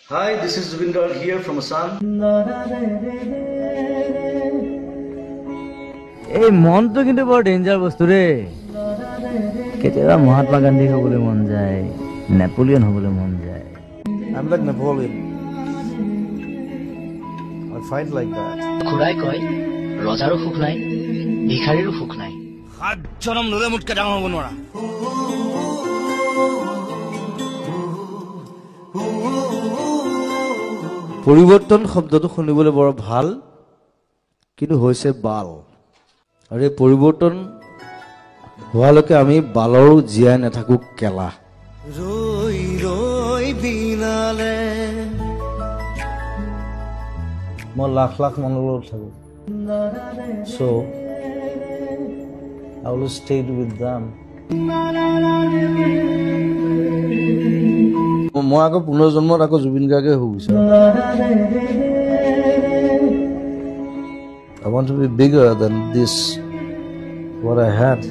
Hi, this is Zubeen Garg here from Assam. এই মনটো কিন্তু বৰ ডেঞ্জাৰ বস্তু দেই। কেতিয়াবা মহাত্মা গান্ধী হ'বলৈ মন যায়, নেপলিয়ন হ'বলৈ মন যায়। I'm like Napoleon. I fight like that. খুৰাই কয়, ৰজাৰো সুখ নাই, ভিখাৰীৰো সুখ নাই। 7 জনম ল'লে মোতকৈ ডাঙৰ হ'ব নোৱাৰা। পৰিৱৰ্তন শব্দটো শুনিবলৈ বৰ ভাল, কিন্তু হৈছে বাল। আৰু এই পৰিৱৰ্তন হোৱালৈকে আমি বালৰো জীয়াই নাথাকো কেলা। ৰৈ ৰৈ বিনালে মই লাখ লাখ মানুহৰ লগত থাকোঁ। So I will stay with them. মই আকৌ পুনৰ্জন্মত আকৌ জুবিন গাৰ্গে হ'ব বিচাৰোঁ। I want to be bigger than this, what I had.